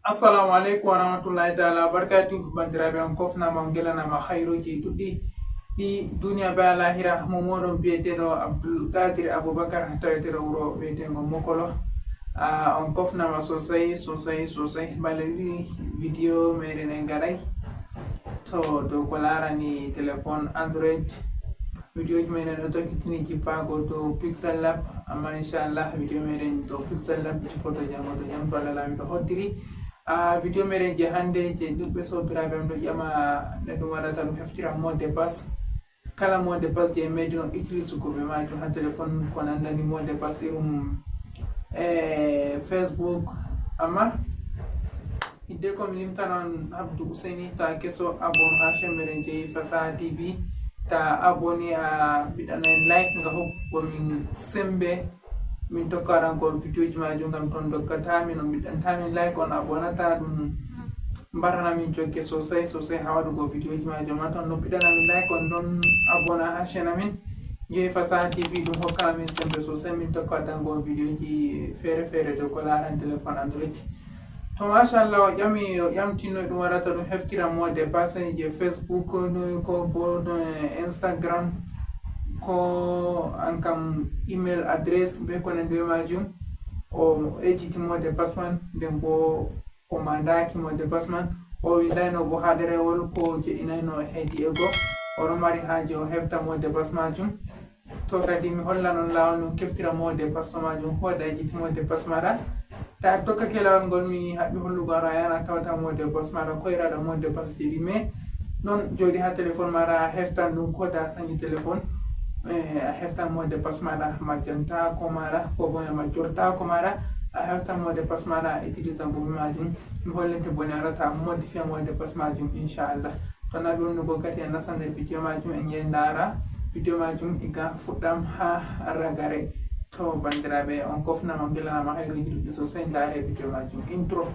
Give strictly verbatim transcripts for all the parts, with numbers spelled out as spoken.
Assalamu aleykum wa rahmatullahi taala wa barakatuh. Bandiraɓe, on kofnama, on gelanama hayruji ɗuɗɗi ɗi duniya be alahira. Mo moɗon biyeteɗo Abdul Kadir Abubakar, taweteɗo wuro wiyetengo Mokolo. Ah, on kofnama sosai sosai sosai. Bale ɗiɗi video meɗen en gaɗai to dow ko larani téléphone Android. Videoji meɗen ɗo tokkitini jippago dow Pixel Lab, amma inchallah video meɗen dow Pixel Lab jippoto jango to jam to Allah lamiɗo hoddiri. Ah, video meɗen je hande je ɗuɗɓe sobiraɓe am ɗo ƴama no ɗum waɗata ɗum heftira mot de passe. Kala mot de passe je meɗino utilise ko be majum ha téléphone, ko nandani mot de passe irum e Facebook. Amma hidde ko mi limtana on Abdou Ousseini, ta keso abon ha chaîne meɗen jeyi Fasaha T V. Ta abonné, a biɗana en like nga hokkugo min sembe. Min tokka waɗango videoji majum ngam ton dokkata min, on biɗanta min like, on abonata ɗum mbarana min jokke sosai sosai ha waɗugo videoji majum. Ma ton no biɗana min like, on ɗon abona ha chaîne amin jeyi Fasaha T V, ɗum hokkana min sembe sosai min tokka waɗango videoji fere fere dow ko larani téléphone Android. To machallah, o ƴami, o ƴamtino ɗum waɗata ɗum heftira mot de passe je Facebook ɗum ko bo ɗum Instagram, ko an kam email adresse be ko nandi be majum. O ejjiti mot de passe man, nden bo o mandaki mot de passe man. O windayno bo ha ɗerewol ko je inayno hedi ego. Oɗo mari haje o hefta mot de passe majum. To kadi mi hollan on lawol no keftira mot de passe majum. Ko da ejjiti mot de passe maɗa, ta tokkake lawol ngol mi haɓɓi hollugo ara, a yana tawata mot de passe maɗa, ko iraɗa mot de passe je ɗi, mais non joɗi ha téléphone maɗa a heftan ɗum, ko da sanji téléphone, eh, a heftan mot de passe maɗa majjanta ko maɗa, ko bo majjorta ko maɗa, a heftan mot de passe maɗa a utilise bo majum. Mi hollinte bone arata modifier mot de passe majum inchallah. To na ɓe wonnugo kadi en nasta nder video majum, en yahi ndara video majum iga fuɗɗam ha ragare. To bandiraɓe, on kofnama, on gelanama hayruji ɗuɗɗi sosai, ndare video majum. Intro.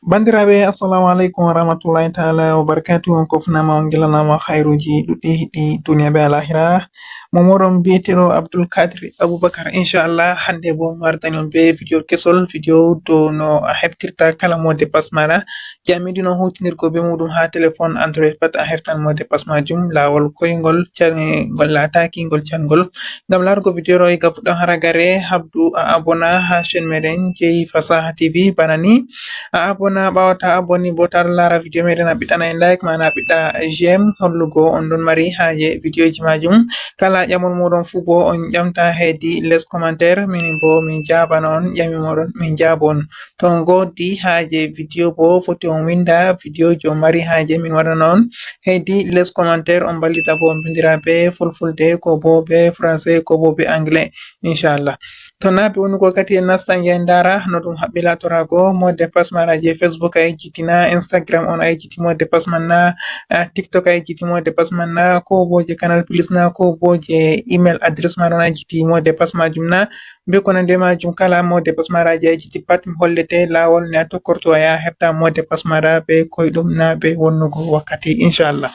Bandiraɓe, assalamu aleykum wa rahmatullahi taala wa barakatuh. On kofnama, on gelanama hayruji ɗuɗɗi ɗi duniya be alahira. Mo moɗon biyeteɗo Abdul Kadir Abubakar. Inchallah hande bo mi wardani on be video kesol, video dow no a heftirta kala mot de passe maɗa. Jami ɗino hutinirgo be muɗum ha téléphone Android pat, a heftan mot de passe majum lawol koyngol, can-, ngol lataki ngol jangol. Ngam larugo video ɗo iga fuɗɗam haragare, habdu a abona ha chaîne meɗen jeyi Fasaha T V bana ni. A abona, ɓawo ta aboni bo ta ɗo lara video meɗen, a ɓiɗɗana en like, mana a ɓiɗɗa j'aime, hollugo on ɗon mari haje videoji majum. Kala ƴamol moɗon fu bo on ƴamta hedi les commentaire, min bo min jabana on ƴami moɗon, min jabo on. To on godi haje video bo foti on winda video je on mari haje min waɗana on hedi les commentaire, on ballita bo on bindira be fulfulde ko bo be français ko bo be anglais inchallah. To na ɓe wonugo kadi en nasta en yahi ndara no ɗum haɓɓi latorago mot de passe maɗa je Facebook a yejjiti na, Instagram on a yejjiti mot de passe man na, ah, TikTok a yejjiti mot de passe man na, ko bo je Canal Plus na, ko bo je email adresse maɗa on a yejjiti mot de passe majum na, be ko nandi be majum. Kala mot de passe maɗa je a yejjiti pat mi hollete lawol ni a tokkorto a yaha hefta mot de passe maɗa be koyɗum na be wonnugo wakkati inchallah.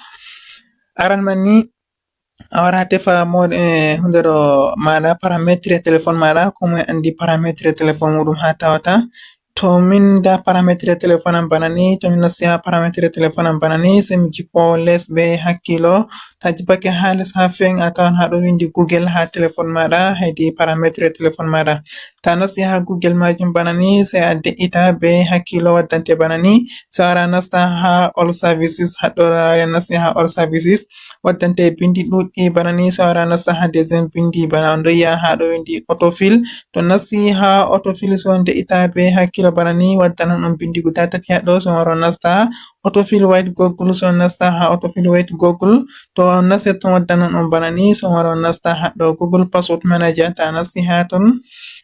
Aran man ni a wara tefa mo, eh, hunde ɗo maɗa paramétre téléphone maɗa, ko moye andi paramétre téléphone muɗum ha tawata. To min da paramétre téléphone am bana ni, to min nasti ha paramétre téléphone am bana ni, sai mi jippo les be hakkilo. Ta jippake ha les ha feng a tawan ha ɗo windi Google ha téléphone maɗa, hedi paramétre téléphone maɗa. Ta nasti ha Google majum bana ni, sai a de'ita be hakkilo waddante bana ni, sai a wara nasta ha all services, ha ɗo a wara nasti ha all services, waddante bindi ɗuɗɗi bana ni, sai a wara nasta ha deuxième bindi bana on ɗo yi'a ha ɗo windi autofill. To nasti ha autofill sai on de'ita be hakkilo bana ni, waddan on bindi guda tati ha ɗo, sai on wara nasta ha autofill with Google, sai on nasta ha autofill with Google. To on nasti ton waddan on bana ni, sai on wara nasta ha ɗo Google Password Manager, ta nasti ha ton.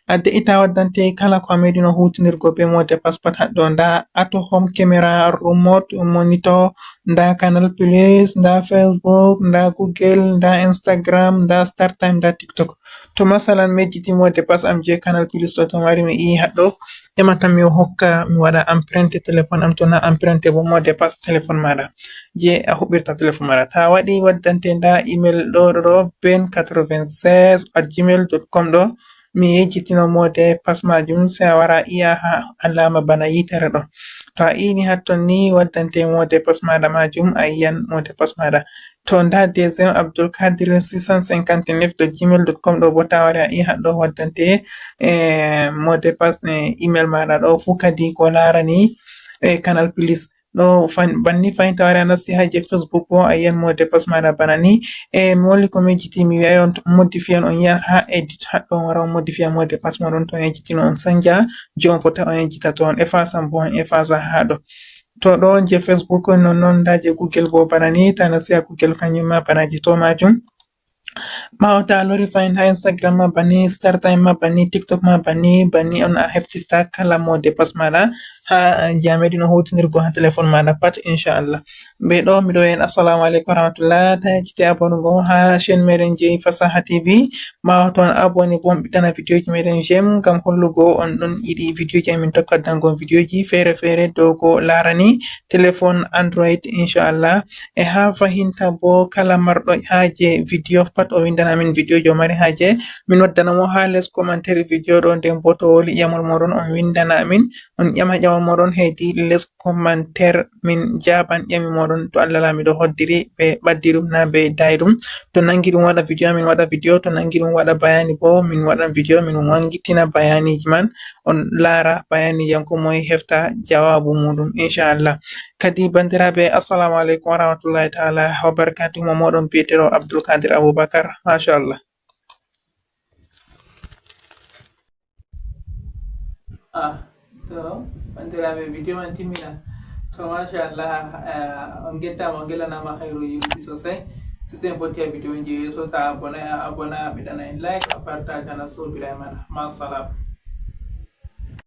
A de'ita waddante kala ko a meɗino hutinirgo be mot de passe pat ha ɗo. Nda auto home camera, remote monitor, nda Canal Plus, nda Facebook, nda Google, nda Instagram, nda StarTimes, nda TikTok. To masalan mi yejjiti mot de passe am je Canal Plus ɗo, to mari mi yi ha ɗo, ema tan mi hokka mi waɗa emprunté téléphone am, to na emprunté bo mot de passe téléphone maɗa je a huɓɓirta téléphone maɗa. Ta waɗi waddante nda email ɗo, ɗo, ɗo, ben quatre-vingt-seize at gmail dot com ɗo. Mi yejjitino mot de passe majum, sai a wara yi'a ha alama bana yitere ɗo. To a ini hatton ni waddante mot de passe maɗa majum, a yiyan mot de passe maɗa. To nda deuxième Abdul Kadir six cent cinquante-neuf de gmail dot com ɗo bo tawari a i haɗɗo waddante e mot de passe e email maɗa ɗo fu kadi ko larani e Canal Plus. Ɗo banni fayin tawari a nasti ha je Facebook o a yiyan mot de passe maɗa bana ni. E mi woli ko mi yejjiti mi wi'ay on modifier on yiyan ha edit haɗɗo on wara on modifier mot de passe moɗon to on yejjitino on sanja. Jon fota on yejjita to on efface an bo on efface ha ɗo. To ɗo je Facebook non non nda je Google bo bana ni tana siya Google kanjum ma bana ji to majum. Ɓawo ta lori fayin ha Instagram ma bani Star Time ma bani TikTok ma bani bani on a heftirta kala mot de passe maɗa ha jamedi no hutinirgo ha téléphone maɗa pat inchallah. Be ɗo miɗo en assalamu alaikum warahmatullah ta yejjiti abonugo ha chaîne meɗen je Fasaha TV. Ɓawo to on aboni bo on ɓiɗɗana vidéo ji meɗen j'aime ngam hollugo on ɗon yiɗi vidéo ji amin tokka dangon vidéo ji fere fere dow ko larani téléphone Android inchallah. E ha fahinta bo kala marɗo haje vidéo pat o windana min vidéo jo mari haje min waddana mo ha les commentaire vidéo ɗo nden bo to woli ƴamol moɗon on windana min on ƴama ƴamol moɗon hedi les commentaire min jaban ƴami moɗon to Allah lamiɗo hoddiri ɓe ɓaddi ɗum na ɓe dayi ɗum. To nangi ɗum waɗa vidéo min waɗa vidéo to nangi ɗum waɗa bayani bo min waɗan vidéo min wangitina bayaniji man on lara bayani yanko moy hefta jawabu muɗum inchallah. Kadi bandiraɓe assalamu alaikum warahmatullahi taala wabarakatuhu mo moɗon biyeteɗo Abdul Kadir Abubakar machallah. Ah, to bandiraɓe vidéo man timmina. To machallah eh, on gettama on gellanama hayroji ɗuɗɗi sosai. Siten fotti ha vidéo je yeeso ta abonné a abonné a ɓiɗana en like a partage ana sobira e mana masalam.